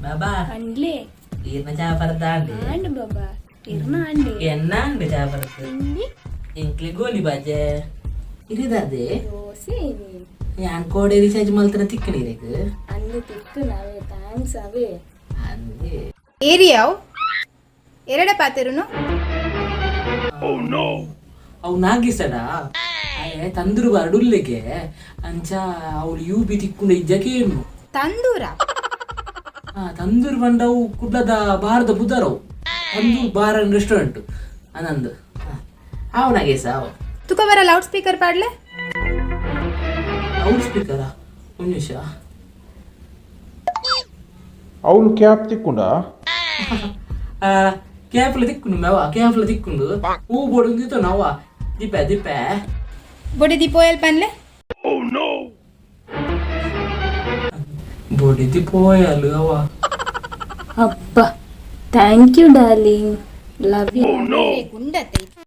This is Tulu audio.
ಬಾಬಾ. ಪಂಡ್ಲೆ. ಈರ್ನ ಚಾ ಪರ್ದಾಂಡ್. ಆಂಡ್ ಬಾಬಾ, ಇರ್ನ ಆಂಡೆ. ಎನ್ನ ಅಂಡ್ ಚಾ ಪರ್ದು. ತಿಂಡಿ? ಎಂಕ್ಲೆ ಗೋಲಿ ಬಾಜೆ ಇರಿದಾದೆ. ದೋಸೆ ಇನಿ. ಯಾನ್ ಕೋಡೆ ರೀಚಾರ್ಜ್ ಮಲ್ತನ ತಿಕ್ಕಣೀರೆಗ್? ಅಂದು ತಿಕ್ಕು ನಾವೇ, thanks ಅವೇ. ಅಂದೆ. ಏರಿಯಾವ್ ಎರಡ ಪಾತೆರುನು. ಅವು ನಾಗಿಸಡ ಆಯೆ ತಂದೂರು ಬಾರ್ಡುಲ್ಲೆಗೆ ಅಂಚ ಅವಳು you B ತಿಕ್ಕುಂಡ ಇಜ್ಜಕೇನು. ತಂದೂರ? ಆ ತಂದೂರು ಪಂಡ ಅವು ಕುಡ್ಲದ ಬಾರದ ಬುದರವು, ತಂದೂರು ಬಾರ್ ಅಂಡ್ ರೆಸ್ಟೋರೆಂಟ್ ಅನಂದ್. ಅವು ನಾಗೇಶ ಅವು. ತುಕ ಬರ ಲೌಡ್ ಸ್ಪೀಕರ್ ಪಾಡ್ಲೆ. ಲೌಡ್ ಸ್ಪೀಕರಾ? ಒಂದು ನಿಮಿಷ. ಅವಳು ಕ್ಯಾಪ್ ತಿಕ್ಕುಂಡ. ಕ್ಯಾಫ್ಲ ತಿಕ್ಕುಂಡು ಮೇವ, ಕ್ಯಾಫ್ಲ ತಿಕ್ಕುಂಡು. ಹೂ ಬೋಡು ನಾವ ದಿಪ್ಪೆ ದಿಪ್ಪೆ. ಬೊಡಿ ದೀಪೋಯಲ್ ಪನ್ಲೆ. ಬೊಡಿ ದಿಪ್ಪೋಯಲು ಅವ. ಅಪ್ಪ, thank you darling, love you. ಗುಂಡತ್ತೆ.